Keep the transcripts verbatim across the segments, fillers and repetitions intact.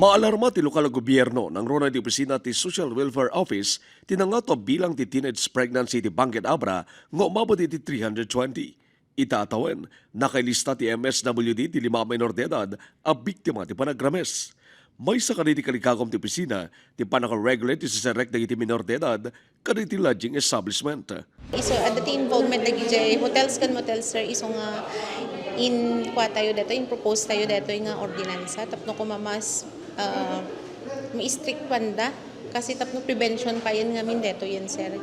Maalarma ti lokal a gobierno nangruna iti opisina ti Social Welfare Office ti nangato a bilang ti teenage pregnancy iti Benguet Abra nga umabot iti three hundred twenty. Ita a tawen, nakailista ti M S W D ti lima a minor de edad a biktima ti panagrames. Maysa kadagiti kalikagum ti opisina ti pannaka-regulate ti siserrek dagiti minor de edad kadagiti lodging establishment. Isu, adda ti involvement dagiti hotels ken motels, sir, isu nga in-, kua tayo daytoy, in-propose tayo daytoy nga ordinansa tapno koma mas, ah, ma-strict panda kasi tapno prevention pa yan ngamin daytoy yan, sir,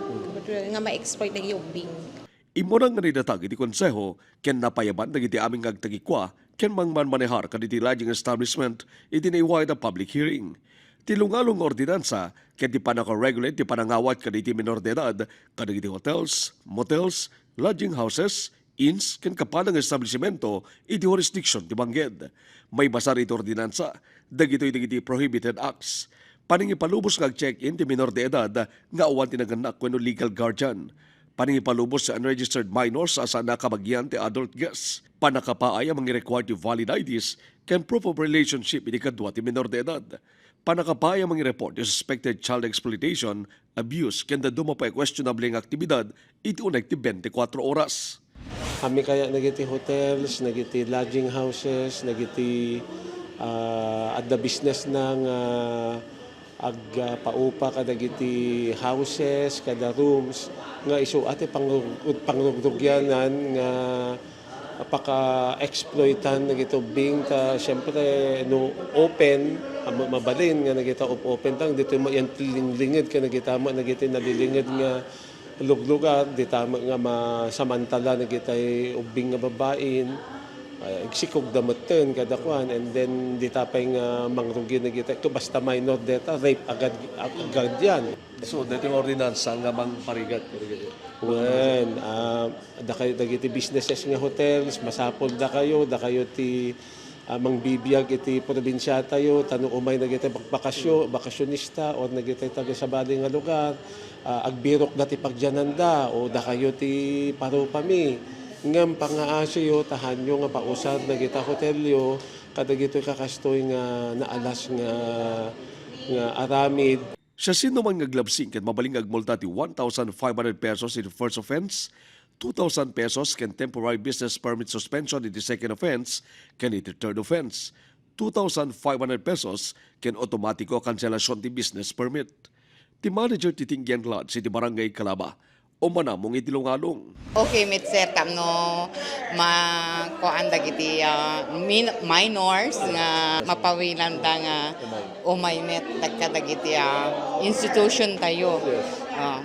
nga ma-exploit dagiti ubbing. Immuna nga naidatag iti Konseho ken napayaban dagiti amin nga agtagikua ken mangmanmanehar kadagiti lodging establishment iti naiwayat a public hearing. Ti lungalong nga ordinansa ken ti pannaka-regulate ti panangawat kadagiti minor de edad kadagiti hotels, motels, lodging houses, inns, ken kapadang establisimento iti jurisdiction ti Benguet. Maibasar iti ordinansa, dagitoy dagiti prohibited acts. Panangipalubos nga ag-check-in ti minor de edad nga awan ti nagannak wenno legal guardian. Panangipalubos ti unregistered minors a saanna a kabagian ti adult guests. Pannakapaay a mangirequire ti valid I Ds ken proof of relationship iti kadua ti minor de edad. Pannakapaay a mangi-report ti suspected child exploitation, abuse, ken dadduma pay a questionable nga aktibidad iti uneg ti twenty-four oras. Amin kayat dagiti hotels, dagiti lodging houses, dagiti, ah, adda business na nga agpaupa kadagiti houses, kada rooms, nga isu a ti pangrug-, pangrugrugianan nga paka-exploitan dagiti ubbing ta, siyempre, no open, ah, ma-, mabalin nga dagita op-, open tang ditoy ma-, yan linglinged ken dagita ma-, dagiti nalilinged nga luglugar, dita met nga masamantala dagitay ubbing nga babain, ah, agsikogda metten kada kuan, and then dita pay nga mangrugi dagitay, to basta minor deta, rape agad, agad yan. So, daytoy nga ordinansa nga mangparigat kadagiti. Wen, ah, dakayo dagiti businesses nga hotels, masapul dakayo, dakayo ti, ah, mangbibiag iti probinsiatayo, ta no umay dagiti bak-, bakasyo-, bakasyonista or dagiti taga-sabali nga lugar, ah, agbirokda ti pagyananda, o dakayo ti parupami. Ngem pangaasiyo, ta haanyo nga pausar dagita hotelyo kadagitoy kakastoy nga naalas nga, nga aramid. Siasinoman nga aglabsing ket mabalin nga agmulta ti one thousand five hundred pesos iti first offense, two thousand pesos ken temporary business permit suspension iti second offense ken iti third offense, two thousand five hundred pesos ken automatiko a kanselasion ti business permit. Ti manager ti Tinggian Lodge iti Barangay Calaba, umanamong iti lungalong. Okay met, sir, tapno ma-, kuan dagiti, ah, min-, minors nga mapawilanda nga umay met dagka dagiti, ah, institution tayo. Yes. Ah.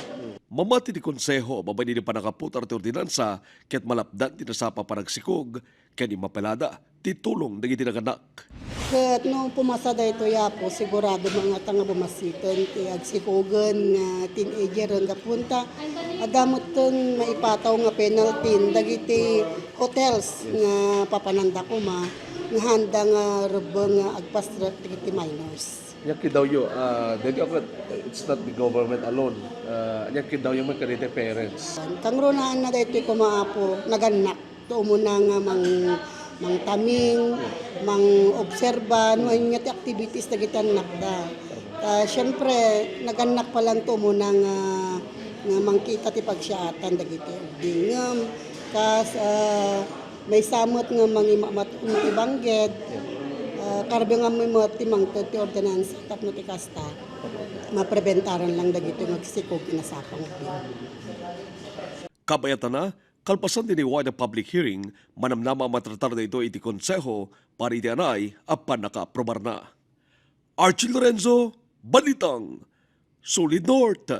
Mamati ti Konseho babaen iti pannakaputar ti ordinansa ket malapdan ti nasapa a panagsikog ken immapelada ti tulong dagiti nagannak. Ket no pumasa daytoy, Apo, sigurado nga ata nga bumasiten ti agsikogen nga teenager nga gapu ta adda metten maipataw nga penalty dagiti hotels nga papananda koma nga haanda nga rebbeng nga agpastrek dagiti minors. Ania ti kiddawyo, ah, dagiti, it's not the government alone. Ah, ania ti kiddawyo met kadagiti parents? Kangrunaanna daytoy koma, Apo, nagannak. Ti umuna nga mang-, mangtaming, mang-obserba, no ania ti activities dagiti annakda. Ta, siyempre, nagannak pa lang ti umuna nga, nga mangkita ti pagsiaatan dagiti ubbing. Ngem, kas, ah, maysa met nga mangimamat-, mangibangged, ah, karbengan met ti mangted ti ordinansa tapno ti kasta, mapreventaran lang dagiti nga agsikog iti nasapa nga ubbing. Kabayatana, kalpasan ti naiwayat a public hearing, manamnama a matratar daytoy iti Konseho para iti anay a pannakaaprubarna. Archie Lorenzo, Balitang Solid North.